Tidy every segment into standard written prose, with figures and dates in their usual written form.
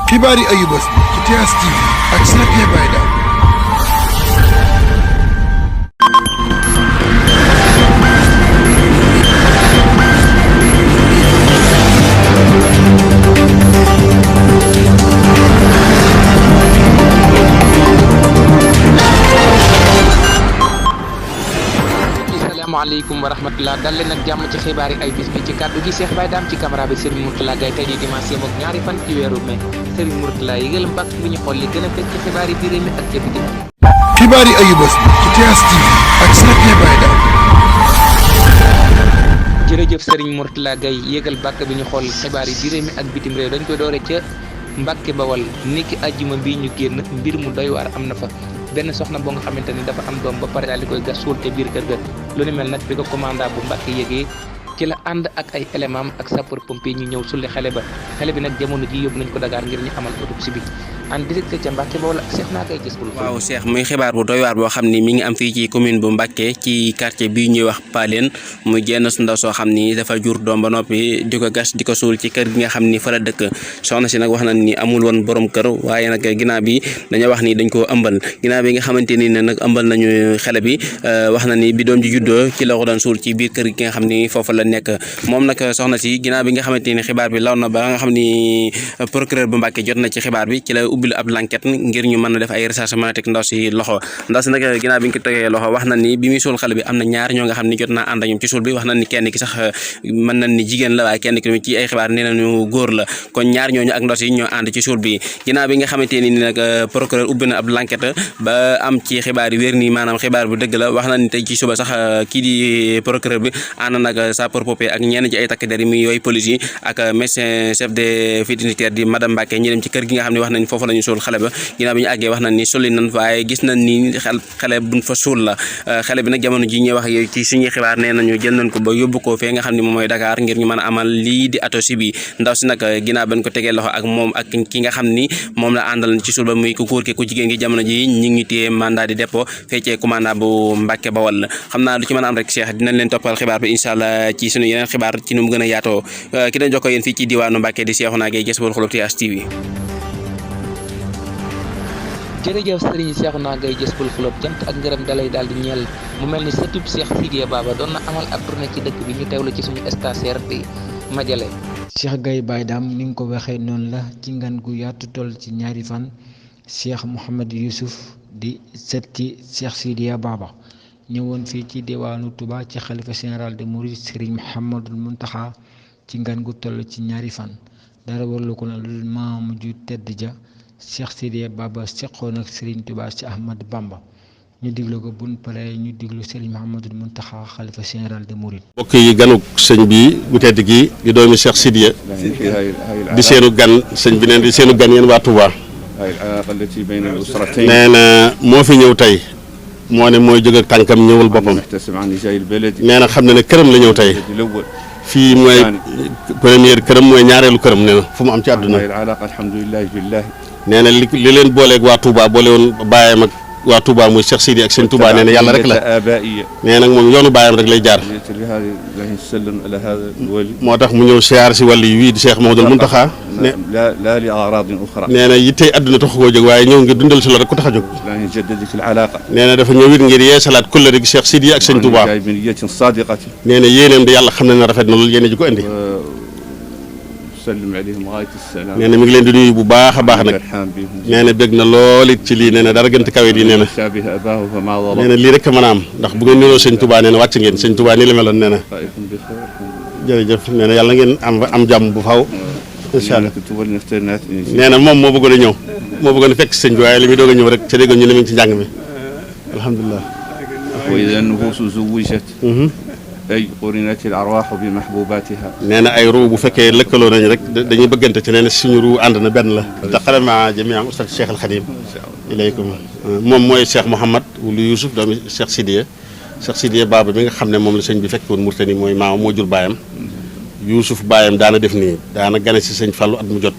xibaari ayubés bi ci TS TV ak Cheikh Gueye Baye Dame. asalaamaaleykum wa rahmatulah dal leen ak jàmm ci xibaar yi ay bis bi ci kàddu gi Cheikh Baye Dame ci caméra bi Serigne Mourtala Gaye tey di dimanche yem ak ñaari fan ci weeru mai Serigne Mourtala yëgal mbàkk bi ñu xool li gën a fekk ci xibaar yi biir mi ak ca biti. xibaari ayubés bi ci TS TV ak Cheikh Gueye Baye Dame. jërëjëf Serigne Mourtala Gaye yëgal mbàkk bi ñu xool xibaar yi biir mi ak bitim réew dañ koy doore ca Mbàkke Bawal niki ajjuma bii ñu génn mbir mu doy waar am na fa. benn soxna boo nga xamante ni dafa am doom ba pare daal di koy gas suul te biir kër ga lu ni mel nag bi ko commandant bu Mbàkke yëgee ci la ànd ak ay éléments ak sapeur pompier ñu ñëw sulli xale bi nag jamono ji yóbbu nañ ko Dakar ngir ñu amal autopsie bi en direct ca Mbàkke Bawol ak Cheikh naa koy gis. waaw Cheikh muy xibaar bu doy waar boo xam ni mi ngi am fii ci commune bu Mbàkke ci quartier bii ñuy wax Paleen muy jenn su ndaw soo xam ni dafa jur doom ba noppi di ko gas di ko suul ci kër gi nga xam ni fa la dëkk soxna si nag wax nañ ni amul woon borom kër waaye nag ginnaaw bi dañoo wax ni dañ koo ëmbal ginnaaw bi nga xamante ni ne nag ëmbal nañu xale bi wax na ni bi doom ji juddoo ci la ko doon suul ci biir kër gi nga xam ni foofu la nekk moom nag soxna si ginnaaw bi nga xamante ni xibaar bi law na ba nga xam ni procureur bu Mbàkke jot na ci xibaar bi ci la ubbil ab l'enquête ngir ñu mën a def ay recherche mën a teg ndaw si loxo ndaw si nag ginnaaw bi ñu ko tegee loxo wax na ni bi muy suul xale bi am na ñaar ñoo nga xam ni jot naa ànd ak ñoom ci suul bi wax na ni kenn ki sax mën nañ ni jigéen la waaye kenn ki ci ay xibaar nee nañu góor la kon ñaar ñooñu ak ndaw si ñoo ànd ci suul bi ginnaaw bi nga xamante ni nag procureur ubbi na ab l'enquête ba am ci xibaar yi wér nii maanaam xibaar bu dëgg la wax na ni tey ci suba sax kii di procureur bi ànd nag sapeur pompier ak ñenn ci ay takk der yi muy yooyu police yi ak médecin chef de vétérinaire di madame Mbacke ñi dem ci kër gi nga xam ne wax nañ foofu la ñu suul xale ba ginnaaw bi ñu àggee wax nañ ni sulli nañ waaye gis nañ ni xale buñ fa suul la xale bi nag jamono ji ñuy wax yow ci suñuy xibaar nee nañu jël nañ ko ba yóbbu ko fee nga xam ne moom mooy Dakar ngir ñu mën a amal lii di autopsie bi ndaw si nag ginnaaw bañ ko tegee loxo ak moom ak ki nga xam ni moom la àndal ci suul ba muy ku góor ki ku jigéen gi jamono ji ñi ngi téye mandat di dépôt feccee commandant bu Mbacke Bawal xam naa lu ci mën a am rek Cheikh dinañ leen toppal xibaar bi incha allah ci suñu yeneen xibaar ci nu mu gën a yaatoo ki dañ jokkoo yéen fii ci diwaanu Mbacke di Cheikhouna Gaye Jazboul Xulub TS TV. jërëjëf Serigne Cheikhouna Gaye Jazboul Xulub jant ak ngërëm dalay daal di ñeel mu mel ni sëtub Cheikh Sidiya Baba doon na amal ab tournée ci dëkk bi ñu teewlu ci suñu stagiaire bi Madiale. Cheikh Gueye Baye Dame ni nga ko waxee noonu la ci ngan gu yaatu toll ci ñaari fan Cheikh Mouhamed Youssouf di sët ci Cheikh Sidiya Baba ñëwoon fii ci diwaanu Touba ci xalifa général de Mouride Serigne Mouhamadul Mountakha ci ngan gu toll ci ñaari fan dara warlu ko na lu maamu ju tedd ja Cheikh Sidiya Baba seqoon ak Serigne Touba ci Ahmad Bamba ñu diglu ko buñ paree ñu diglu Serigne Mouhamadul Mountakha xalifa général de Mouride. mbokk yi ganuk sëñ bi bu tedd gi di doomi Cheikh Sidiya di seenu gan sëñ bi neen di seenu gan yéen waa Touba nee na moo fi ñëw tey moo ne mooy jóg ak tànkam ñëwal boppam nee na xam na ne këram la ñëw tey fii mooy première këram mooy ñaareelu këram nee na fu mu am ci àdduna nee na li leen booleeg waa Touba boole woon baayam ak waa Touba muy Cheikh Sidi ak seen Touba nee na yàlla rek la nee nag moom yoonu baayam rek lay jaar moo tax mu ñëw siyaar si wàll yi wii di Cheikh Mouhamadoul Mountakha nee na yittey àdduna taxu koo jóg waaye ñëw ngir dundal si la rek ku tax a jóg nee na dafa ñëw it ngir yeesalaat kóllëre gi Cheikh Sidi ak seen Touba nee na yéeneem de yàlla xam na ne rafet na loolu yéene ji ko indi nee na mi ngi leen di nuyu bu baax a baax nag nee na bég na lool it ci lii nee na dara gënt kawet yi nee na lii rek mën a am ndax bu ngeen niroo sëñ Touba nee na wàcc ngeen sëñ Touba nii la meloon nee na jërëjëf nee na yàlla ngeen am jàmm bu faw incha allah nee na moom moo bëggoon a ñëw moo bëggoon a fekk sëñ bi waaye li muy doog a ñëw rek ca déggoon ñu ne mi ngi ci njàng mi alhamdulilah ay qurinati al-arwaahu bi mahbubatiha nee na ay ruu bu fekkee lëkkaloo nañ rek dañuy bëggante ci nee na suñu ruu ànd na benn la taqala ma jami'an ustad Cheikh al Khadim ilaykum moom mooy Cheikh Mouhamad wulu Youssouf doomi Cheikh Sidiya Baba bi nga xam ne moom la sëñ bi fekk woon Mauritanie mooy maam moo jur baayam Youssouf baayam daana def nii daana gane si sëñ Fallou at mu jot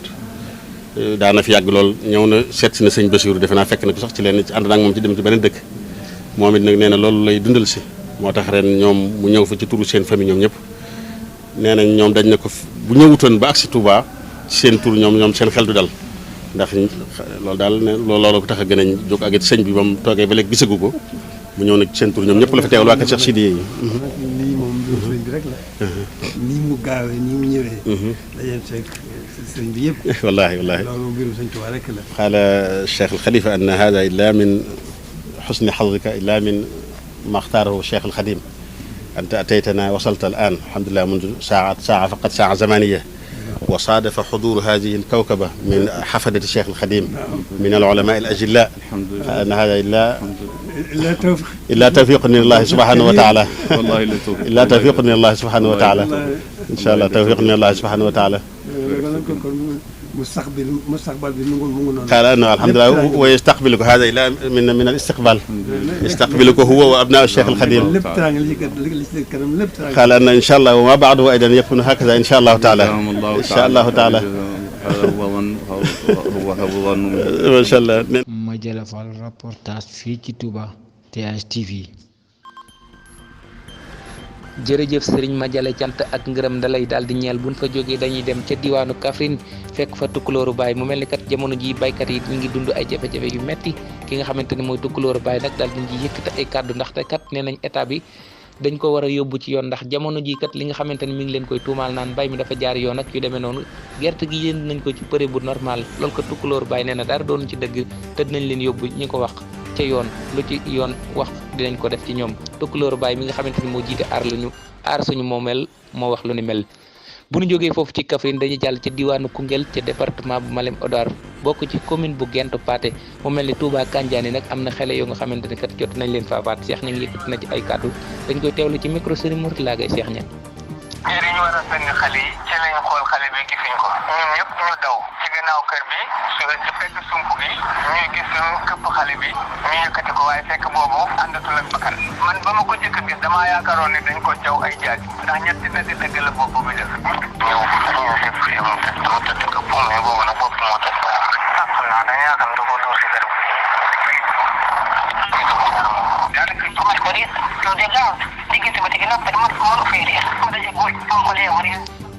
daana fi yàgg lool ñëw na seet si na sëñ Bassirou defe naa fekk na ko sax ci leen ci ànd naag moom ci dem ci beneen dëkk moom it nag nee na loolu lay dundal si moo tax ren ñoom mu ñëw fa ci turu seen famille ñoom ñëpp nee nañ ñoom dañ ne ko bu ñëwutoon ba agsi Touba ci seen tur ñoom seen xel du dal ndax loolu daal ne loolu ko tax a gën a jóg ak it sëñ bi ba mu toogee ba léegi gisagu ko mu ñëw nag seen tur ñoom ñëpp la fa teewal waa kër Cheikh Sidiye yi. lii moom mbirum sëriñ bi rek la. nii mu gaawee nii mu ñëwee. dañuy fekk sëriñ bi yëpp. wallaahi wallaahi loolu mbirum sëriñ Tuubaa rek la. qaala Cheikh al Khalifa anna hada illa min xusni xadrika illa min ma xtaarahu Cheikh al Xadim anta ataytana wasalta al an alhamdulilah mundu saa faqat saa zamaniya wa saadafa xuduuru hadihi al kawkaba min xafadati Cheikh al Xadim min al ulama al ajilla anna hada illa tawfiq min allahi subhanahu wa taala illa tawfiq min allahi subhanahu wa taala incha allah tawfiq min allahi subhanahu wa taala mustaqbal bi mu ngi noonu. qaala anna alhamdulilah wa yastaqbiluka hada ila min al istiqbal yastaqbiluka huwa wa abnaa Cheikh al Xadim qaala anna incha allah wa ma baadahu aydan yakunu hakaza incha allahu taala incha allahu taala macha allah. ma jëlafal reportage fii ci Touba THTV. jërëjëf sëriñ Madiale cant ak ngërëm da lay daal di ñeel buñ fa jógee dañuy dem ca diwaanu Kaffrine fekk fa Tukulóoru Baay mu mel ni kat jamono ji baykat yi ñu ngi dund ay jafe-jafe yu metti ki nga xamante ni mooy Tukulóoru Baay nag daal di ji yëkkati ay kàddu ndaxte kat nee nañ état bi dañ ko war a yóbbu ci yoon ndax jamono ji kat li nga xamante ni mi ngi leen koy tuumaal naan mbay mi dafa jaar yoon ak yu demee noonu gerte gi yéen nañ ko ci prix bu normal loolu ko Tukulóoru Baay nee na dara doon ci dëgg te dinañ leen yóbbu ñi ko wax ca yoon lu ci yoon wax dinañ ko def ci ñoom Tukulóoru Baay mi nga xamante ni moo jiite aar suñu moomeel moo wax lu ni mel. bu ñu jógee foofu ci Kaffrine dañuy jàll ca diwaanu Koungheul ca département bu Malem Hodar bokk ci commune bu Gént Pathé mu mel ni Touba Kandiani nag am na xale yoo nga xamante ne kat jot nañ leen faafaat Cheikh ñu ngi yëkkati na ci ay kàddu dañ koy teewlu ci micro Serigne Mourtala Gaye Cheikh ñan ñaar yi ñu war a sëng xale yi ci lañu xool xale bi gisuñ ko ñun ñëpp ñu daw ci gannaaw kër bi ci fekk sump bi ñuy gis këpp xale bi ñu yëkkati ko waaye fekk boobu àndatul ak bakkan man ba ma ko jëkk a gis damaa yaakaaroon ne dañ ko jaw ay jaaj ndax ñetti dëgg la bopp bi def ñëw fekk fi mu tëdd ko pom mais boobu nag bopp moo tëdd xam naa dañ yaakaar da ko dóor si garab daanaka tumat ko riis loolu de gaaw diggante ba tegi nopp dama ko fay riis mu daje boy am ko lee wari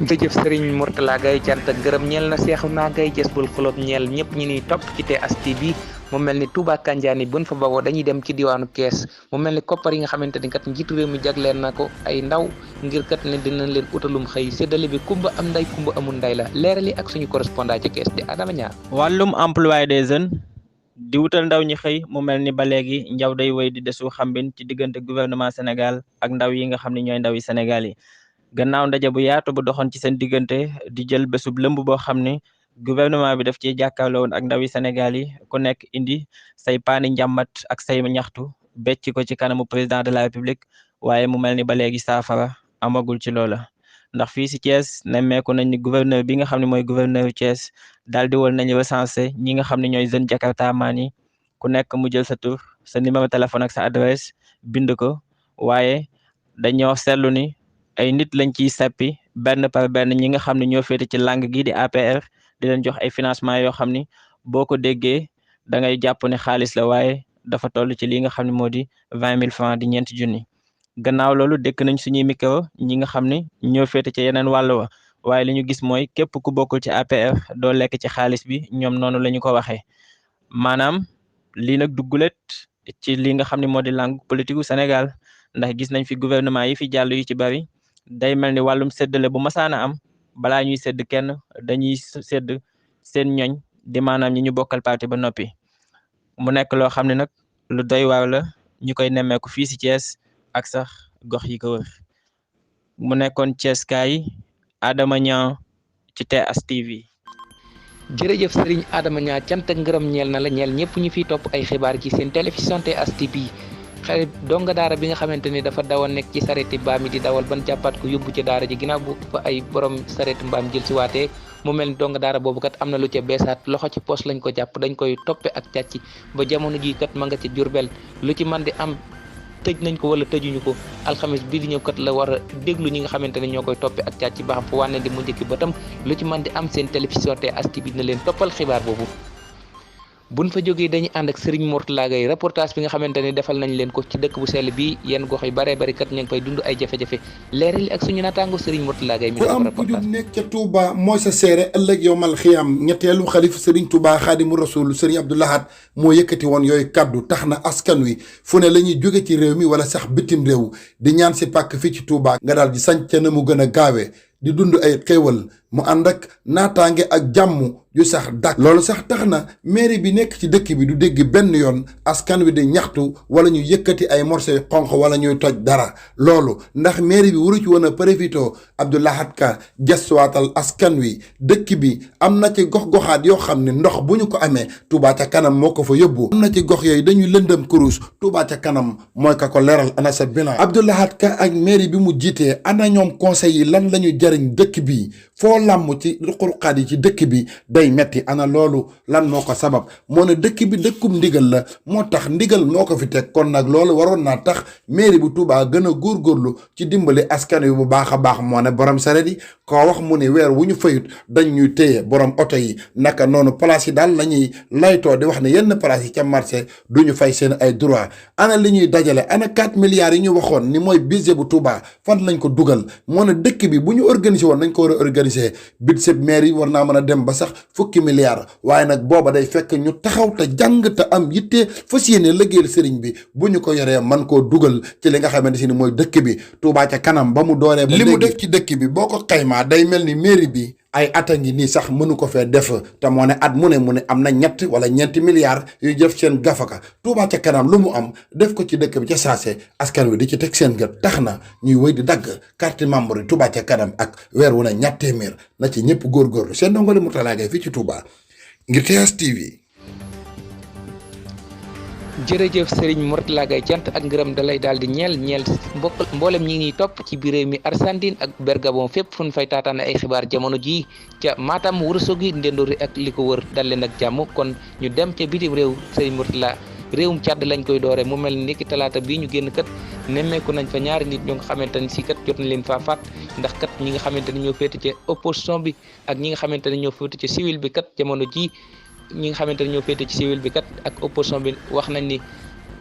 jërëjëf Serigne Mourtala Gaye cant ak gërëm ñeel na Seexuna Gaye Jazbul Xuloob ñeel ñëpp ñi ñuy topp ci THTV mu mel ni Touba Kandiani buñ fa bawoo dañuy dem ci diwaanu Kees mu mel ni koppar yi nga xamante ni kat njiitu réew mi jagleel na ko ay ndaw ngir kat ne dinañ leen utalum xëy séddale bi kumba am nday kumba amul nday la leerali ak suñu correspondant ci Kees di Adama Niang. wàllum emploi des jeunes di wutal ndaw ñi xëy mu mel ni ba léegi njaw day wéy di desu xambin ci diggante gouvernement Sénégal ak ndaw yi nga xam ne ñooy ndaw yi Sénégal yi. gannaaw ndaje bu yaatu bu doxoon ci seen diggante di jël bésub lëmb boo xam ne gouvernement bi daf ci jàkkaarloo woon ak ndawi Sénégal yi ku nekk indi say paani njàmbat ak say ñaxtu becc ko ci kanamu président de la République waaye mu mel ni ba léegi saafara amagul ci loola ndax fii si Thiès nemmeeku nañ ni gouverneur bi nga xam ne mooy gouverneur Thiès daal di woon nañ recensé ñi nga xam ne ñooy jeune Jakarta maan yi ku nekk mu jël sa tur sa numéro téléphone ak sa adresse bind ko waaye dañoo seetlu ni ay nit lañ ciy seppi benn par benn ñi nga xam ne ñoo féete ci langue gi di APR di leen jox ay financement yoo xam ni boo ko déggee da ngay jàpp ne xaalis la waaye dafa toll ci li nga xam ne moo di 20 000 francs di ñeenti junni gannaaw loolu dëkk nañ suñuy micro ñi nga xam ne ñoo féete ci yeneen wàll wa waaye li ñu gis mooy képp ku bokkul ci APR doo lekk ci xaalis bi ñoom noonu la ñu ko waxee maanaam lii nag duggulet ci li nga xam ne moo di langue politique gu Sénégal ndax gis nañ fi gouvernement yi fi jàll yu ci bari day mel ni wàllum séddale bu masaana am balaa ñuy sédd kenn dañuy sédd seen ñoñ di maanaam ñi ñu bokkal parti ba noppi mu nekk loo xam ne nag lu doy waar la ñu koy nemmeeku fii si Thiès ak sax gox yi ko wër mu nekkoon Thiès kaay Adama Niang ci THTV. jërëjëf Serigne Adama Niang cant ak ngërëm ñeel na la ñeel ñëpp ñu fiy topp ay xibaar ci seen télévision THTV xale donga daara bi nga xamante ni dafa dawoon nekk ci sareti mbaam yi di dawal ban jàppaat ko yóbbu ci daara ji ginnaaw bu fa ay borom sareti mbaam jël si waatee mu mel ni donga daara boobu kat am na lu ca beesaat loxo ci poos lañ ko jàpp dañ koy toppe ak càcc ba jamono ji kat ma nga ca Jurbel lu ci man di am tëj nañ ko wala tëjuñu ko alxamis bii di ñëw kat la war a déglu ñi nga xamante ne ñoo koy toppe ak càcc ba xam fu wànne di mu njëkki ba tam lu ci man di am seen télévision THTV dina leen toppal xibaar boobu buñ fa jógee dañuy ànd ak Serigne Mourtala Gaye reportage bi nga xamante ni defal nañ leen ko ci dëkk bu sell bi yenn gox yu bare bari kat ñu ngi fay dund ay jafe-jafe leeral ak suñu naataango Serigne Mourtala Gaye mi ku am ku jub nekk ca Touba mooy sa seere ëllëg yowmal xiyam ñetteelu xalif Serigne Touba Xaadimu Rasul Serigne Abdou Lahad moo yëkkati woon yooyu kaddu tax na askan wi fu ne la ñuy jóge ci réew mi wala sax bitim réew di ñaan si pàkk fii ci Touba nga daal di sañ ca na mu gën a gaawee di dund ay xéewal mu ànd ak naataange ak jàmm yu sax dàkk loolu sax tax na mairie bi nekk ci dëkk bi du dégg benn yoon askan wi di ñaxtu wala ñu yëkkati ay morceau yu xonq wala ñuy toj dara loolu ndax mairie bi waru ci woon a profito Abdou Lahad Ka gestuwaatal askan wi dëkk bi am na ci gox-goxaat yoo xam ne ndox bu ñu ko amee Touba ca kanam moo ko fa yóbbu am na ci gox yooyu dañuy lëndëm kurus Touba ca kanam mooy ka ko leeral ana sa bilan Abdou Lahad Ka ak mairie bi mu jiitee ana ñoom conseil yi lan la ñu jariñ dëkk bi foo làmm ci ruqaat yi ci dëkk bi day metti ana loolu lan moo ko sabab moo ne dëkk bi dëkkum ndigal la moo tax ndigal moo ko fi teg kon nag loolu waroon naa tax mairie bu Touba gën a góorgóorlu ci dimbali askan wi bu baax a baax moo ne borom saret yi koo wax mu ne weer wu ñu fayut dañ ñuy téye borom oto yi naka noonu place yi daal la ñuy laytoo di wax ne yenn place yi ca marché du ñu fay seen ay droit ana li ñuy dajale ana 4 milliards yi ñu waxoon ni mooy budget bu Touba fan lañ ko dugal moo ne dëkk bi bu ñu organiser woon nañ ko war a organiser budget maire yi war naa mën a dem ba sax fukki milliards waaye nag booba day fekk ñu taxaw te jàng te am yitte fas yéene liggéeyal sëriñ bi bu ñu ko yoree man koo dugal ci li nga xamante si ni mooy dëkk bi Touba ca kanam ba mu dooree ba li mu def ci dëkk bi boo ko xaymaa day mel ni mairie bi ay ata ngi nii sax mënu ko fee def te moo ne at mu ne am na 3 wala 4 milliards yu def seen gafaka Touba ca kanam lu mu am def ko ci dëkk bi ca saase askan wi di ci teg seen gët tax na ñuy wéy di dagg carte membre yi Touba ca kanam ak weer wu ne 2 téeméer na ci ñëpp góorgóorlu seen ndongole Mourtala Gaye fii ci Touba ngir TS TV. jërëjëf Serigne Mourtala Gaye cant ak ngërëm dalay daal di ñeel mboolem ñi ngi topp ci biir réew mi Argentine ak Bergamo fépp fu ñu fay taataane ay xibaar jamono jii ca Matam Ourossogui Ndendori ak li ko wër dal leen ak jàmm kon ñu dem ca bitim réew Serigne Mourtala réewum Càdd lañ koy doore mu mel ni ki talaata bii ñu génn kat nemmeeku nañ fa ñaari nit ñoo nga xamante ni si kat jot na leen faa faat ndax kat ñi nga xamante ni ñoo féete ca opposition bi ak ñi nga xamante ni ñoo féete ca civil bi kat jamono jii ñi nga xamante ne ñoo féete ci civil bi kat ak opposition bi wax nañ ni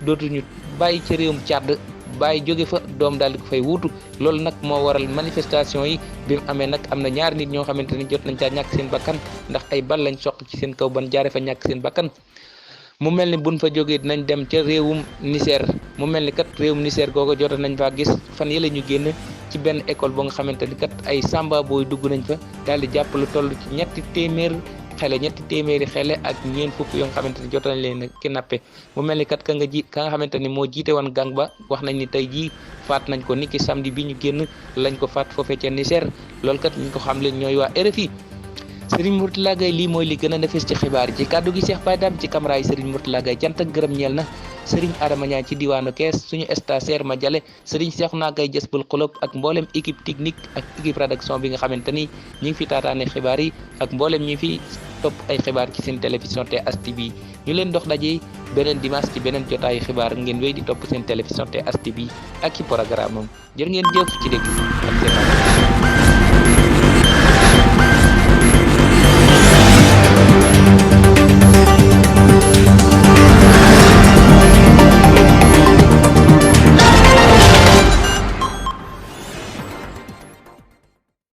dootuñu bàyyi ci réewum Càdd bàyyi jóge fa doom daal di ko fay wuutu loolu nag moo waral manifestation yi bi mu amee nag am na ñaari nit ñoo xamante ni jot nañ caa ñàkk seen bakkan ndax ay bal lañ soq ci seen kaw ban jaare fa ñàkk seen bakkan mu mel ni buñ fa jógee dinañ dem ca réewum Niger mu mel ni kat réewum Niger googu jot nañ faa gis fan yële ñu génn ci benn école boo nga xamante ni kat ay samba booy dugg nañ fa daal di jàpp lu toll ci 3 téeméeri xele ak ñeent fukk yoo nga xamante ni jot nañ leen kidnappé mu mel ni kat ka nga xamante ni moo jiite woon gang ba wax nañ ni tey jii faat nañ ko niki samedi bi ñu génn lañ ko faat foofee ca Niger loolu kat ñu ko xam leen ñooy waa RFI Serigne Mourtala Gaye lii mooy li gën a nefes ci xibaar yi ci kàddu gi Cheikh Baye Dame ci caméra yi Serigne Mourtala Gaye cant ak gërëm ñeel na Serigne Adama Niang ci diwaanu Kees suñu stagiaire ma jale Serigne Cheikhouna Gaye Jazbul Xulub ak mboolem équipe technique ak équipe rédaction bi nga xamante ni ñi ngi fi taataane xibaar yi ak mboolem ñi fi topp ay xibaar ci seen télévision TS TV ñu leen dox daje beneen dimanche ci beneen jotaayu xibaar ngeen wéy di topp seen télévision TS TV ak ci programme am jërë ngeen jëf ci déglu ak seen